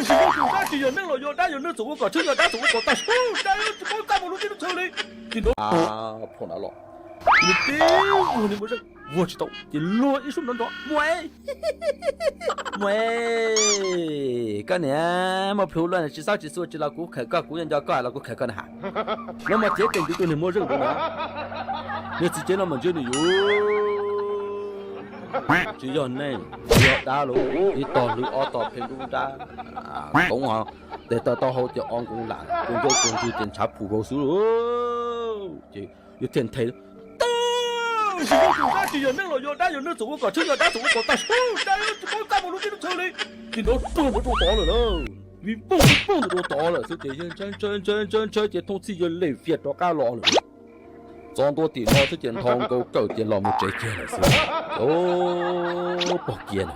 Tsis yog tus dab, tsis yog neeg los yog dab, yog neeg txawm ua kom tshwj yog dab txawm ua kom tag su, dab tsis paub txaj muag lub teb lub chaw li. Ces nrov, phom nav los, nws tib vuag niag muaj zeej, vuag tsis tau ces luag ib suab nrov nrov, Muaj, muaj, koj niam, muaj plhu luaj tsis xav tsis xua tsis los kuv khawm koj, kuv nco nco koj los kuv khawm koj na has. No mas cev teem tus niag muaj zeej ntawd na, niag txiv cev no mas ntsia nws yuav tsis yog neeg, tsis yog dab los ib tog hlwb ob tog pheej dub nrab, koob ho tes taw taub hau ces o nkoos lam kua nkaus kua ntswg ces ntshav phum vau xwb. Ces yus thiaj nthe, Tsis yog tus dab, tsis yog neeg los yog dab, yog neeg txawm ua kom tshwj yog dab txawm ua kom tag su, dab tsis paub txaj muag lub teb lub chaw li. Ces nrov ruag ntawd rau tod lawm na, vij voog vij voog ntawd rau tod lawm xwb ces yawg ntshai ntshai ntshai ntshai ces Thoob Txhij yawg lem fiaj rov qab los lawm. Txog ntua tim no xwb ces nthos nkaus kawm ces los mus tsev kiag lawm xwb. Ces pog kiag na,